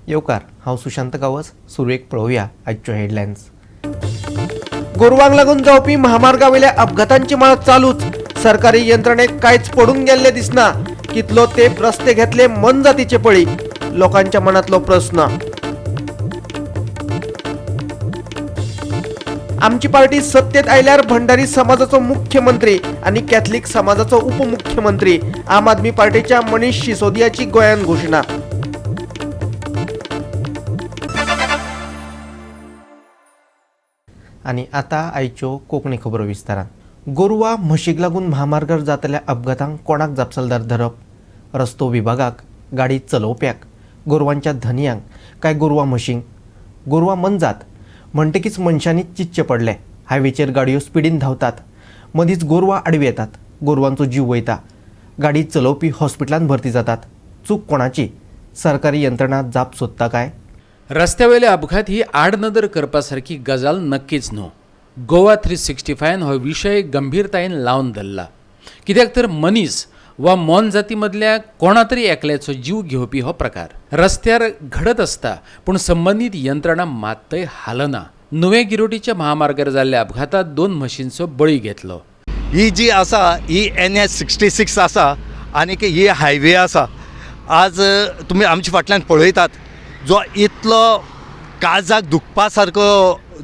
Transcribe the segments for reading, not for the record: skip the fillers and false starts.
येवकार, हांव सुशांत गांवस. सुरवेक पळोवया आयच्यो हेडलायन्स. गोरवांक लागून जावपी महामार्गावेल्या अपघातांची माळ चालूच. सरकारी यंत्रणेक कांयच पडून गेल्लें दिसना. कितलो तेप रस्ते घेतले मोनजातीचे पळी, लोकांच्या मनांतलो प्रस्न. आमची पार्टी सत्तेत आयल्यार भंडारी समाजाचो मुख्यमंत्री आनी कॅथलिक समाजाचो उपमुख्यमंत्री, आम आदमी पार्टीच्या मनीष सिसोदियाची गोंयांत घोशणा. आनी आतां आयच्यो कोंकणी खबरो विस्तारान. गोरवां म्हशीक लागून म्हामार्गार जातल्या अपघातांक कोणाक जापसालदार धरप? रस्तो विभागाक, गाडी चलोवप्याक, गोरवांच्या धनयांक काय गोरवां म्हशींक? गोरवां मोनजात म्हणटकीच मनशांनी चिंतचें पडलें. हायवेचेर गाडयो स्पिडीन धांवतात, मदींच गोरवां आडवी येतात, गोरवांचो जीव वयता, गाडी चलोवपी हॉस्पिटलांत भरती जातात. चूक कोणाची? सरकारी यंत्रणा जाप सोदता काय? रस्त्यावेले अपघात ही आडनदर करपा सारकी गजाल नक्कीच न्हू. गोवा 365 हो विशय गंभीरतायेन लावन धरला, कित्याक तर मनीस वा मोनजाती मदल्या कोणा तरी एकल्याचो जीव घेवपी हो प्रकार रस्त्यार घडत आसता, पूण संबंदीत यंत्रणा मात्तय हालना. नुवें गिरोटीच्या महामार्गार जाल्ल्या अपघातात 2 म्हशींचो बळी घेतलो. ही जी आसा ही NH 66 आसा आनी ही हायवे आसा. आज तुमी आमच्या फाटल्यान पळयतात जो इतलो काळजाक दुखपा सारको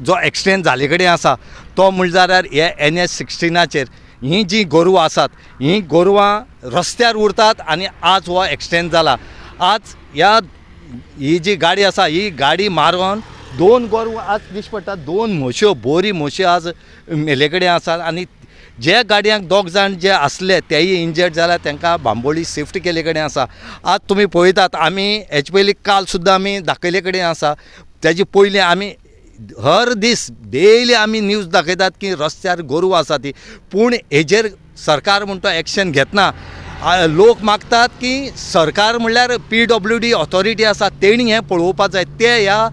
जो एक्सिडेंट जाले कडेन आसा तो म्हणल्यार हे NH 16चेर ही जी गोरवां आसात ही गोरवां रस्त्यार उरतात आनी आज हो एक्सिडेंट जाला. आज ह्या ही जी गाडी आसा ही गाडी मारून 2 गोरवां आज दिश्टी पडटात, 2 म्हश्यो, बोरी म्हश्यो आज मेले कडेन आसात आनी जे गाडयांक 2 जाण जे आसले तेय इंजर्ड जाल्या, तांकां बांबोळी शिफ्ट केल्ले कडेन आसा. आज तुमी पळयतात आमी हेचे पयलीं काल सुद्दां आमी दाखयले कडेन आसा, तेजे पयलीं आमी हर दीस डेली आमी न्यूज दाखयतात की रस्त्यार गोरवां आसा ती, पूण हेजेर सरकार म्हणटा एक्शन घेतना. लोक मागतात की सरकार म्हणल्यार PWD authority आसा तेणी हें पळोवपाक जाय, ते ह्या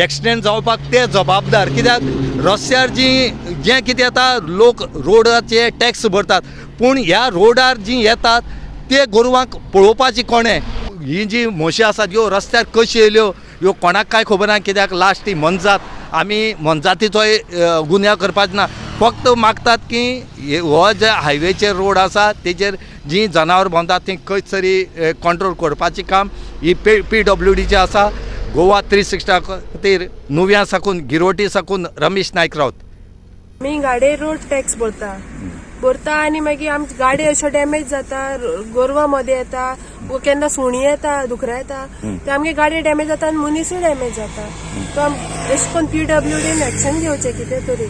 एक्सिडेंट जावपाक ते जबाबदार. कित्याक रस्त्यार जी जें कितें येता लोक रोडाचे टॅक्स भरतात, पूण ह्या रोडार जी येतात ते गोरवांक पळोवपाची कोणें? ही जी म्हशी आसात ह्यो रस्त्यार कश्यो येयल्यो ह्यो कोणाक कांय खबर ना, कित्याक लास्ट ती मोनजात. आमी मोनजातीचोय गुन्यांव करपाच ना, फक्त मागतात की हो जे हायवेचेर रोड आसा तेजेर जी जनावर भोंवतात ती खंय तरी कंट्रोल करपाचें काम ही PWDचें आसा. गोवा 360 खातीर नुव्या साकून गिरोटी साकून रमेश नायक रावत. आमी गाडये रोड टॅक्स भरता भरता आनी मागीर आमची गाडी अश्यो डॅमेज जाता, गोरवां मदें येता, केन्ना सुणी येता, दुकरां येता, ते आमगे गाडी डॅमेज जाता आनी मनीसूय डॅमेज जाता. तो अशें करून PWDन एक्शन घेवचें कितें तरी.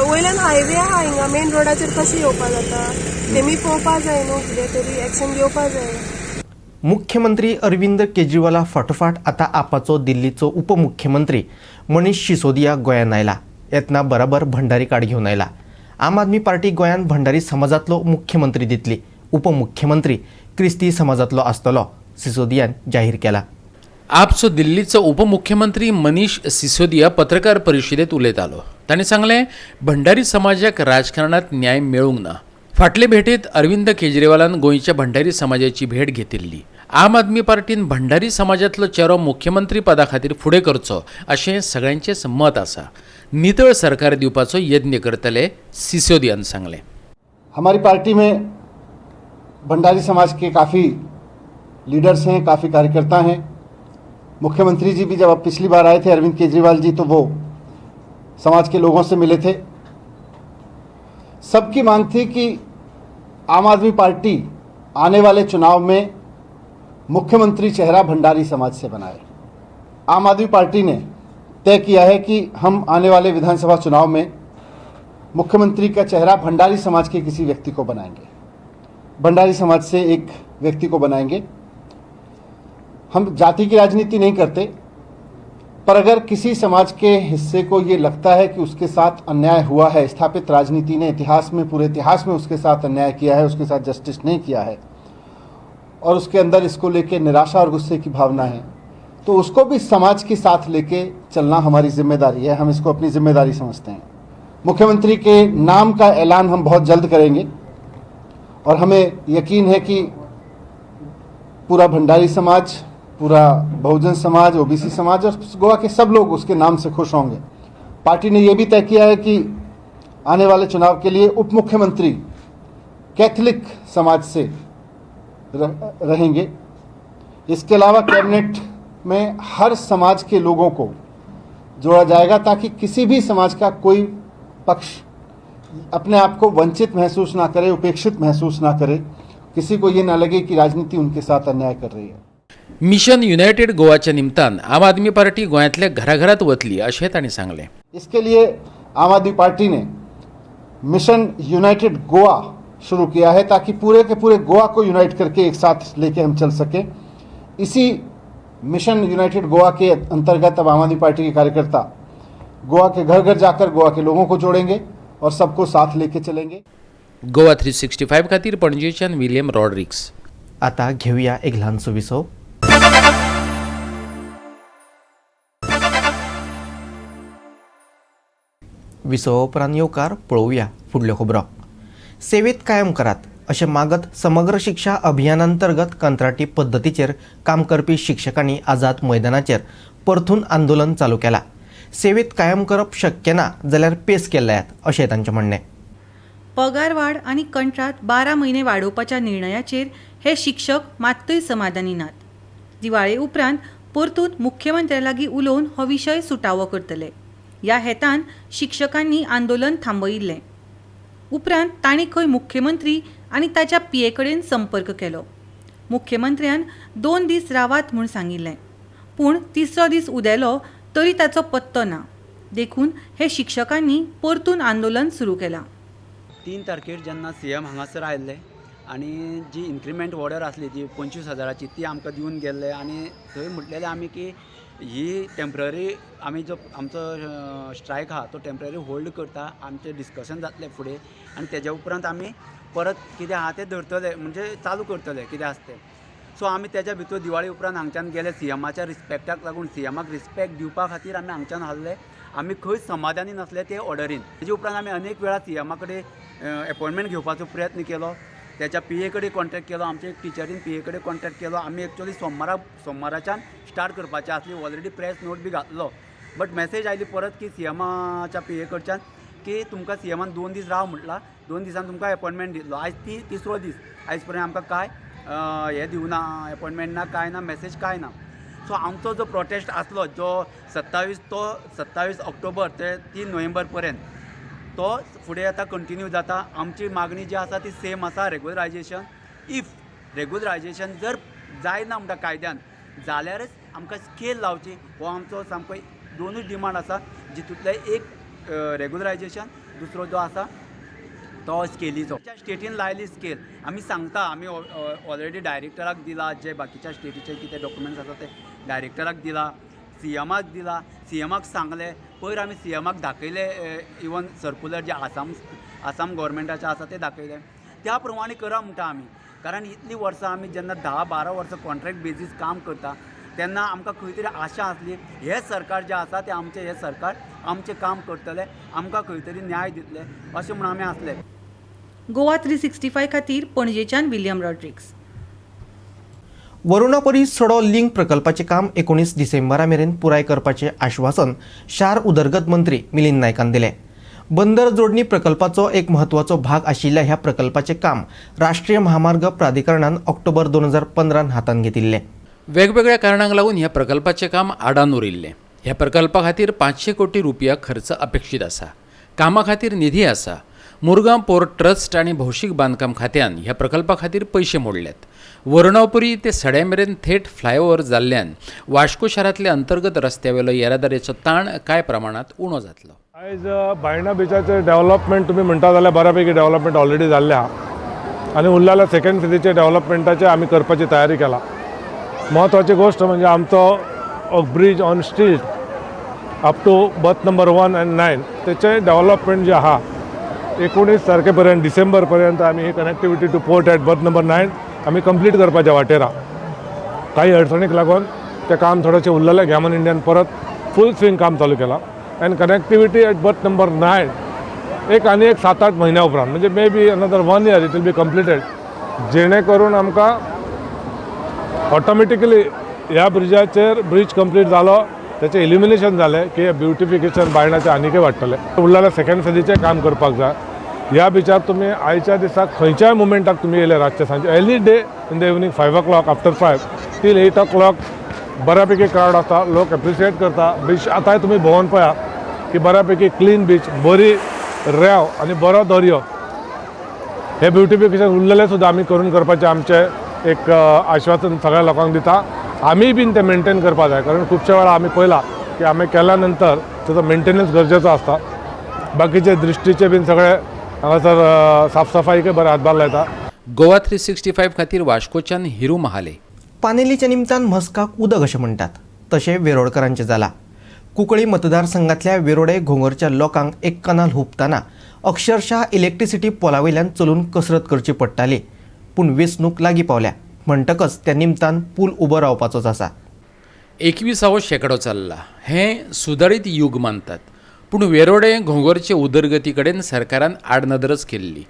वयल्यान हायवे आहा हिंगा मेन रोडाचेर कशें येवपा जाता तेमी पळोवपा जाय न्हू, कितें तरी एक्शन घेवपा जाय. मुख्यमंत्री अरविंद केजरीवाला फाटोफाट आतां आपाचो दिल्लीचो उपमुख्यमंत्री मनीष सिसोदिया गोंयांत आयला. येतना बराबर भंडारी कार्ड घेवन आयला. आम आदमी पार्टी गोंयांत भंडारी समाजांतलो मुख्यमंत्री दितली, उपमुख्यमंत्री क्रिस्ती समाजांतलो आसतलो, सिसोदियान जाहीर केला. आपचो दिल्लीचो उपमुख्यमंत्री मनीष सिसोदिया पत्रकार परिशदेंत उलयतालो. ताणें सांगलें, भंडारी समाजाक राजकारणांत न्याय मेळूंक ना. फाटले भेटेंत अरविंद केजरीवालान गोंयच्या भंडारी समाजाची भेट घेतिल्ली. आम आदमी पार्टीन भंडारी समाजांतलो चेरो मुख्यमंत्री पदा खातीर फुडें करचो अशें सगळ्यांचेंच मत आसा. नितळ सरकार दिवपाचो यत्न करतले, सिसोदियान सांगलें. हमारी पार्टी में भंडारी समाज के काफ़ी लीडर्स हैं, काफ़ी कार्यकर्ता हैं. मुख्यमंत्री जी भी जब आप पिछली बार आए थे अरविंद केजरीवाल जी, तो वो समाज के लोगों से मिले थे. सबकी मांग थी कि आम आदमी पार्टी आने वाले चुनाव में मुख्यमंत्री चेहरा भंडारी समाज से बनाए. आम आदमी पार्टी ने तय किया है कि हम आने वाले विधानसभा चुनाव में मुख्यमंत्री का चेहरा भंडारी समाज के किसी व्यक्ति को बनाएंगे, भंडारी समाज से एक व्यक्ति को बनाएंगे. हम जाति की राजनीति नहीं करते, पर अगर किसी समाज के हिस्से को ये लगता है कि उसके साथ अन्याय हुआ है, स्थापित राजनीति ने इतिहास में, पूरे इतिहास में उसके साथ अन्याय किया है, उसके साथ जस्टिस नहीं किया है और उसके अंदर इसको लेके निराशा और गुस्से की भावना है, तो उसको भी समाज के साथ लेके चलना हमारी जिम्मेदारी है। हम इसको अपनी जिम्मेदारी समझते हैं। मुख्यमंत्री के नाम का ऐलान हम बहुत जल्द करेंगे और हमें यकीन है कि पूरा भंडारी समाज, पूरा बहुजन समाज, ओबीसी समाज और गोवा के सब लोग उसके नाम से खुश होंगे। पार्टी ने यह भी तय किया है कि आने वाले चुनाव के लिए उप मुख्यमंत्री कैथोलिक समाज से रहेंगे। इसके अलावा कैबिनेट में हर समाज के लोगों को जोड़ा जाएगा ताकि किसी भी समाज का कोई पक्ष अपने आप को वंचित महसूस ना करे, उपेक्षित महसूस ना करे, किसी को ये ना लगे कि राजनीति उनके साथ अन्याय कर रही है। मिशन युनायटेड गोवाच्या निमतान आम आदमी पार्टी गोंयांतल्या घराघरात वतली अशें तांणी सांगलें। इसके लिए आम आदमी पार्टी ने मिशन यूनाइटेड गोवा शुरू किया है ताकि पूरे के पूरे गोवा को यूनाइट करके एक साथ लेके हम चल सकें। इसी मिशन यूनाइटेड गोवा के अंतर्गत अब आम आदमी पार्टी के कार्यकर्ता गोवा के घर घर जाकर गोवा के लोगों को जोड़ेंगे और सबको साथ लेके चलेंगे। गोवा 365 खातीर पणजेच्यान विलियम रॉड्रिक्स। आता घेऊया एक ल्हानसो विसव। विसवा उपरांत येवकार पळोवया फुडल्यो खबरो। सेवेत कायम करात अशें मागत समग्र शिक्षा अभियानांतर्गत कंत्राटी पद्दतीचेर काम करपी शिक्षकांनी आझाद मैदानाचेर परतून आंदोलन चालू केलां। सेवेत कायम करप शक्य ना जाल्यार पेस केल्ल्यात अशें तांचें म्हणणें। पगार वाड आनी कंत्राट 12 म्हयने वाडोवपाच्या निर्णयाचेर हे शिक्षक मात्तूय समाधानी नात। दिवाळे उपरांत परतून मुख्यमंत्र्या लागीं उलोवन हो विशय सुटावो करतले ह्या हेतान शिक्षकांनी आंदोलन थांबयिल्लें। उपरांत तांणी खंय मुख्यमंत्री आनी ताच्या पीए कडेन संपर्क केलो। मुख्यमंत्र्यान 2 दीस रावात म्हूण सांगिल्लें, पूण तिसरो दीस उदेलो तरी ताचो पत्तो ना। देखून हे शिक्षकांनी परतून आंदोलन सुरू केलां। 3 तारखेर जेन्ना सीएम हांगासर आयिल्ले आनी जी इन्क्रिमेंट ऑर्डर आसली ती 25,000ची ती आमकां दिवन गेल्ले आनी थंय म्हटलेलें आमी की ही टेम्पररी आमी जो आमचो स्ट्रायक आहा तो टेम्पररी होल्ड करता, आमचें डिस्कशन जातलें फुडें आनी तेज्या उपरांत आमी परत कितें आहा तें धरतले, म्हणजे चालू करतले कितें आसा तें। सो आमी तेज्या भितर दिवाळी उपरांत हांगच्यान गेले सीएमाच्या रिस्पेक्टाक लागून, सीएमाक रिस्पेक्ट दिवपा खातीर आमी हांगच्यान हाल्ले। आमी खंयच समाधानी नासले ते ऑर्डरीन। तेजे उपरांत आमी अनेक वेळा सीएमा कडेन एपॉयंटमेंट घेवपाचो प्रयत्न केलो, त्याच्या पी ए कडेन कॉन्टेक्ट केलो, आमच्या एक टिचरीन पी ए कडेन कॉन्टेक्ट केलो। आमी एक्चुअली सोमाराच्यान स्टार्ट करपाचें आसली, ऑलरेडी प्रेस नोट बी घातलो, बट मॅसेज आयली परत की सीएमाच्या पी ए कडच्यान की तुमकां सीएमान 2 दीस राव म्हटलां, 2 दिसान तुमकां एपॉयंटमेंट दितलो। आयज ती तिसरो दीस, आयज पर्यंत आमकां कांय हें दिवना, एपॉयंटमेंट ना, कांय ना, मॅसेज कांय ना। सो आमचो जो प्रोटेस्ट आसलो जो 27 ऑक्टोबर ते 3 नोव्हेंबर पर्यंत तो फुडें आतां कंटिन्यू जाता। आमची मागणी जी आसा ती सेम आसा, रेगुलरायजेशन। If regularisation जर जायना म्हणटा कायद्यान जाल्यारच आमकां स्केल लावची, हो आमचो सामको दोनूय डिमांड आसा, जितूंतले एक रेगुलरायजेशन, दुसरो जो आसा तो स्केलीचो। स्टेटीन लायली स्केल, आमी सांगता, आमी ऑलरेडी डायरेक्टराक दिला, जे बाकीच्या स्टेटीचे कितें डॉक्युमेंट्स आसा ते डायरेक्टराक दिला, सीएमाक दिला, सीएमाक सांगलें, पयर आमी सीएमाक दाखयलें, इवन सर्कुलर जे आसाम गव्हर्मेंटाचें आसा तें दाखयलें। त्या प्रमाणे करा म्हणटा आमी, कारण इतलीं वर्सां आमी जेन्ना 10-12 वर्सां कॉन्ट्रॅक्ट बेजीस काम करता तेन्ना आमकां खंय तरी आशा आसली हें सरकार जें आसा तें आमचें, हें सरकार आमचें काम करतलें, आमकां खंय तरी न्याय दितलें अशें म्हूण आमी आसले। गोवा 365 खातीर पणजेच्यान विलियम रॉड्रिक्स। वरुणापरी सडो लिंक प्रकल्पाचें काम 19 डिसेंबरा मेरेन पुराय करपाचें आश्वासन शार उदरगत मंत्री मिलिंद नायकान दिलें। बंदर जोडणी प्रकल्पाचो एक म्हत्वाचो भाग आशिल्ल्या ह्या प्रकल्पाचें काम राष्ट्रीय महामार्ग प्राधिकरणान ऑक्टोबर 2015 हातांत घेतिल्लें। वेगवेगळ्या कारणांक लागून ह्या प्रकल्पाचें काम आडान उरिल्लें। ह्या प्रकल्पा खातीर 500 कोटी रुपया खर्च अपेक्षीत आसा। कामा खातीर निधी आसा। मुरगांव पोर्ट ट्रस्ट आनी भौशीक बांदकाम खात्यान ह्या प्रकल्पा खातीर पयशे मोडल्यात। वरुणापुरी ते सड्या मेरेन थेट फ्लायओव्हर जाल्ल्यान वास्को शारांतल्या अंतर्गत रस्त्यावेलो येरादारीचो ताण कांय प्रमाणांत उणो जातलो। आयज बायणा बिचाचें डेव्हलपमेंट तुमी म्हणटा जाल्यार बऱ्यापैकी डेव्हलपमेंट ऑलरेडी जाल्लें आहा आनी उरलेल्या सेकंड फेजीचें डेव्हलपमेंटाचें आमी करपाची तयारी केला। म्हत्वाची गोश्ट म्हणजे आमचो bridge on street up to berth number 1 and 9 तेचें डेव्हलपमेंट जें आहा 19 तारखे पर्यंत डिसेंबर पर्यंत आमी ही connectivity to port at berth number 9 आमी कंप्लीट करपाच्या वाटेर आहा। काही अडचणीक लागून तें काम थोडेशें उरलेलें, गॅमन इंडियान परत फूल स्विंग काम चालू केलां and connectivity at berth number 9 एक आनी एक 7-8 म्हयन्या उपरांत म्हणजे may be another 1 year it will be completed, जेणे करून आमकां ऑटोमॅटिकली ह्या ब्रिजाचेर ब्रीज कंप्लीट जालो, तेचें इल्युमिनेशन जालें की ब्युटिफिकेशन बायणाचें आनीकय वाडटलें. उरलेलें सेकंड फेजीचें काम करपाक जाय. ह्या बिचार तुमी आयच्या दिसाक खंयच्याय मुमेंटाक तुमी येयले रातचे सांजचे, any day in the evening 5 o'clock after 5 till 8 o'clock बऱ्यापैकी क्रावड आसता, लोक एप्रिशिएट करता. बीच आतांय तुमी भोंवन पळया की बऱ्यापैकी क्लीन बीच, बरी रेंव आनी बरो दर्यो. हे ब्युटिफिकेशन उरलेलें सुद्दां आमी करून करपाचें आमचें एक आश्वासन सगळ्या लोकांक दिता. आमी बीन तें मेनटेन करपाक जाय, कारण खुबशे वेळार आमी पळयलां की आमी केल्या नंतर ताचो मेंटेनन्स गरजेचो आसता. बाकीचे दृश्टीचे बीन सगळे हांगासर साफसफाईकय बरें हातभार लायता. गोवा 365 खातीर वास्कोच्यान हिरू महाले. पानेलीच्या निमतान म्हस्काक उदक अशें म्हणटात, तशें वेरोडकरांचें जालां. कुंकळी मतदारसंघातल्या वेरोडे घोंगरच्या लोकांक एक कनाल हुपतना अक्षरशः इलेक्ट्रिसिटी पोला वयल्यान चलून कसरत करची पडटाली. पूण वेंचणूक लागीं पावल्या म्हणटकच त्या निमतान पूल उबो रावपाचोच आसा. 21वो शेंकडो चल्ला, हें सुदारीत युग मानतात. पूण वेरोडे घोंगरचे उदरगती कडेन सरकारान आडनदरच केल्ली.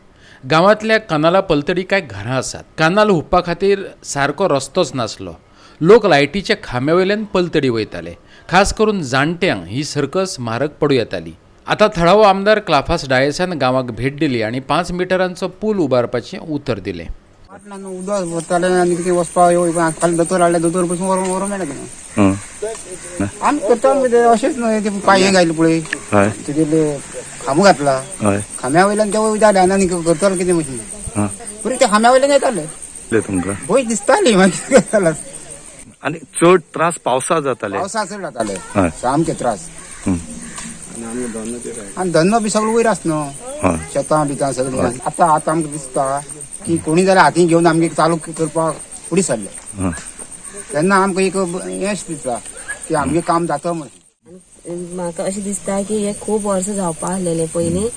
गांवांतल्या कनाला पलतडी कांय घरां आसात. कानाल हुपपा खातीर सारको रस्तोच नासलो. लोक लायटीच्या खांब्या वयल्यान पलतडी वयताले. खास करून जाणट्यांक ही सर्कस म्हारग पडूं येताली. आतां थळावो आमदार क्लाफास डायसान गांवाक भेट दिली आनी 5 मिटरांचो पूल उबारपाचें उतर दिलें. उदक भरतालें आनी कितें वचपाक खाली दोतोर हाडले, दोतोर पसून व्हरूंक मेळटा कितें आमी करता अशेंच न्हय. ते पांये घातले पळय, तेजेर खांबो घातला, खांब्या वयल्यान ते वयताले आनी करताले कितें मशीन बरें, ते खांब्या वयल्यान येताले, तुमकां भंय दिसताली मागीर. आनी चड त्रास पावसा जाताले, पावसा चड जाताले सामके त्रास. आनी धन्नो बी सगळो वयर आस न्हू, शेतां बितां सगळीं. आतां आतां आमकां दिसता की कोणी जाल्यार हातीन घेवन आमगे चालू करपाक फुडें सरले, तेन्ना आमकां एक यश दिसता की आमगे काम जाता म्हण. म्हाका अशें दिसता की हे खूब वर्सां जावपा आसलेलें पयलीं,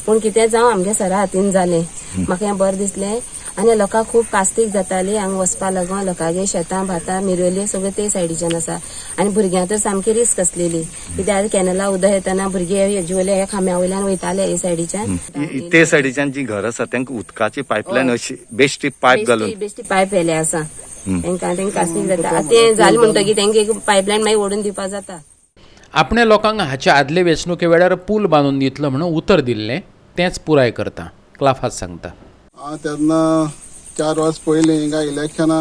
पूण कितें जावं आमगे सरा हातीन जालें. म्हाका हें बरें दिसलें आनी लोकांक खूब कास्तीक जाताली हांगा वचपा लागून. लोकांगे शेतां भातां मिरयोली सगळ्यो ते सायडीच्यान आसा आनी भुरग्यांक तर सामकी रिस्क आसलेली. कित्याक कॅनला उदक येतना भुरगे जिवले हे खांब्या वयल्यान वयताले हे सायडीच्यान. ते सायडीच्यान जी घर आसा तांकां उदकाची पायपलायन अशी बेश्टी पायप घालून बेश्टी पायप व्हेले आसा तांकां, तांकां कास्तीक जाता. तें जालें म्हणटकीर तांकां एक पायपलायन मागीर ओडून दिवपा जाता. आपणे लोकांक हाच्या आदले वेंचणुके वेळार पूल बांदून दितलो म्हणून उतर दिल्लें तेंच पुराय करता, क्लाफास सांगता. हांव तेन्ना 4 वर्स पयलीं हिंगा इलेक्शना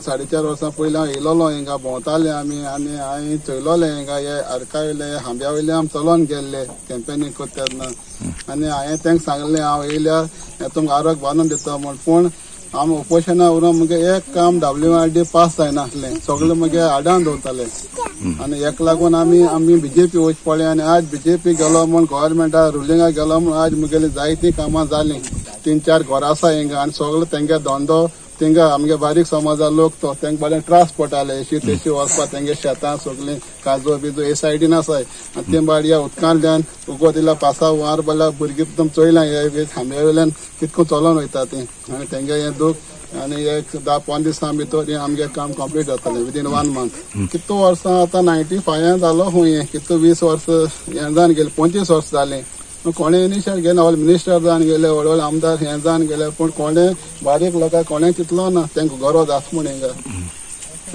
4.5 वर्सां पयलीं हांव येयलोलो, हिंगा भोंवताले आमी आनी हांवें चोयलोलें हिंगा हे आरका वयले खांब्या वयले आमी चलोन गेल्ले कॅम्पेनींग करता तेन्ना. आनी हांवें तांकां सांगलें हांव येयल्यार तुमकां आरोग्य बांदून दिता म्हूण. पूण आमी उपोशणा उरून मुगे एक काम WRD पास जायनासलें, सगळें मुगे आडान दवरताले. आनी हेका लागून आमी आमी बीजेपी वचपा पडलें आनी आज बीजेपी गेलो म्हूण गव्हर्मेंटा रुलिंगा गेलो म्हूण आज मुगेली जायतीं कामां जालीं. 3-4 घरां आसा हिंगा आनी सगळो तेंगे धंदो थिंगा आमगे बारीक समाजा लोक तो तेंका बरें त्रास पडटाले अशी तशी वचपाक. तेंगे शेतां सगळीं काजू बिजू हे सायडीन आसाय आनी ते बाड ह्या उदकांतल्यान उगत इल्ल्या पासा हुंवार पडल्यार भुरगीं एकदम चोयलां हे खांब्या वयल्यान कितको चलोन वयता तीं आनी तेंगे हें दूख. आनी एक 10-15 दिसां भितर हें आमगें काम कंप्लीट जातलें विदीन 1 मंथ. कितको वर्सां आतां 95 जालो खूंय हें, कितको 20 वर्स हें जावन गेलें, 25 वर्स जालीं. कोणें इनिशियल घेना, व्हडले मिनिस्टर जावन गेले, व्हड व्हड आमदार हें जावन गेले, पूण कोणें बारीक लोकांक कोणें चिंतलो ना तांकां गरज आसा म्हूण. हिंगा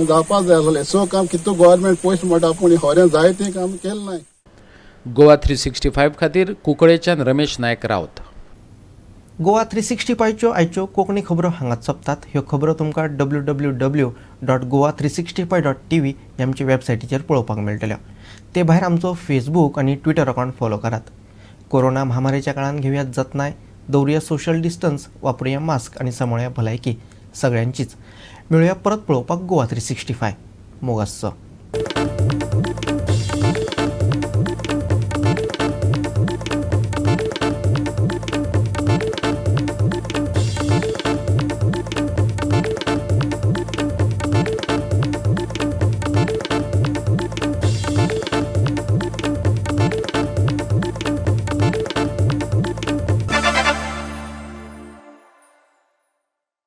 जावपाक जाय आसलें सो काम कितू गव्हर्मेंट पयशे म्हणटा, पूण खरें जाय तें काम केलें ना. गोवा 365 खातीर कुंकळेच्यान रमेश नायक रावत. गोवा 365च्यो आयच्यो कोंकणी खबरो हांगाच सोंपतात. ह्यो खबरो तुमकां www.goa365.tv ह्या आमच्या वेबसायटीचेर पळोवपाक मेळटल्यो. ते भायर आमचो फेसबूक आनी ट्विटर अकावंट फॉलो करात. कोरोना महामारीच्या काळान घेवया जतनाय, दवरुया सोशल डिस्टन्स, वापरुया मास्क आनी सांबाळुया भलायकी सगळ्यांचीच. मेळुया परत पळोवपाक गोवा 365. मोग आसचो.